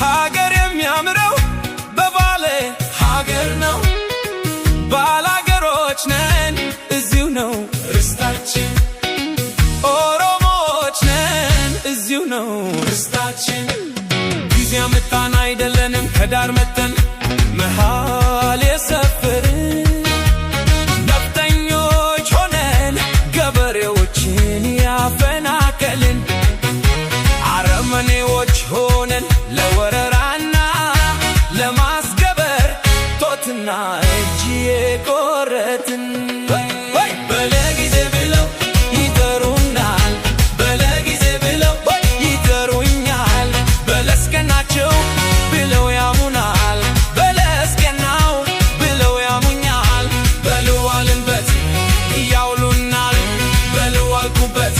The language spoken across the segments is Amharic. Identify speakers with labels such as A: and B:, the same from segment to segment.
A: ሀገር የሚያምረው በባለ ሀገር ነው። ባላገሮች ነን፣ እዚሁ ነው ርስታችን። ኦሮሞዎች ነን፣ እዚሁ ነው ርስታችን። ጊዜ ያመጣን አይደለንም ከዳር መተን መሃል የሰፈርን። ነፍጠኞች ሆነን ገበሬዎችን ያፈናቀልን፣ አረመኔዎች ሆነን ለወረራና ለማስገበር ጦትና እጅ የቆረጥን። በለጊዜ ብለው ይጠሩናል፣ በለጊዜ ብለው ይጠሩኛል። በለስ ቀናቸው ብለው ያሙናል፣ በለስ ቀናው ብለው ያሙኛል። በልዋልንበት እያውሉናል፣ በልዋልኩበት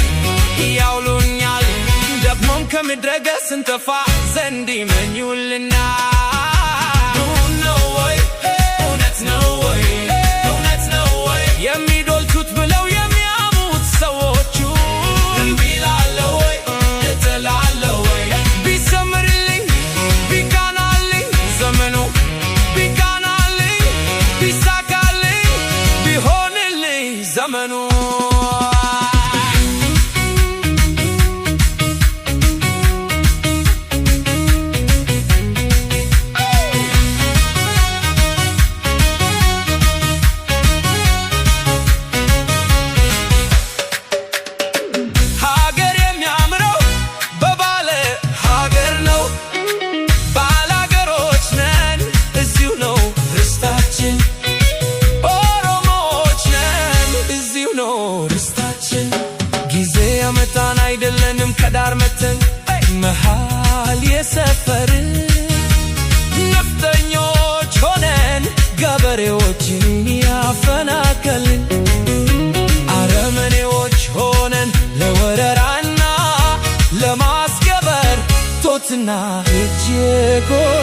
A: እያውሉኛል። ደግሞም ከምድረ ገጽ ስንጠፋ ዘንድ ይመኙልናል። ነው ወይ? እውነት ነው ወይ? እውነት ነው ወይ? የሚዶልቱት ብለው የሚያሙት ሰዎቹ እምቢ እላለሁ ወይ? እጥላለሁ ወይ? ቢሰምርልኝ ቢቃናልኝ ዘመኑ፣ ቢቃናልኝ ቢሳካልኝ ቢሆንልኝ ዘመኑ። ሀገር የሚያምረው በባለ ሀገር ነው። ባላገሮች ነን፣ እዚሁ ነው ርስታችን። ኦሮሞዎች ነን፣ እዚሁ ነው ርስታችን። ጊዜ ያመጣን አይደለንም ከዳር መተን መሃል የሰፈርን። ነፍጠኞች ሆነን ገበሬዎችን ያፈናቀልን፣ አረመኔዎች ሆነን ለወረራና ለማስገበር ጦትና እጅ የቆረጥን።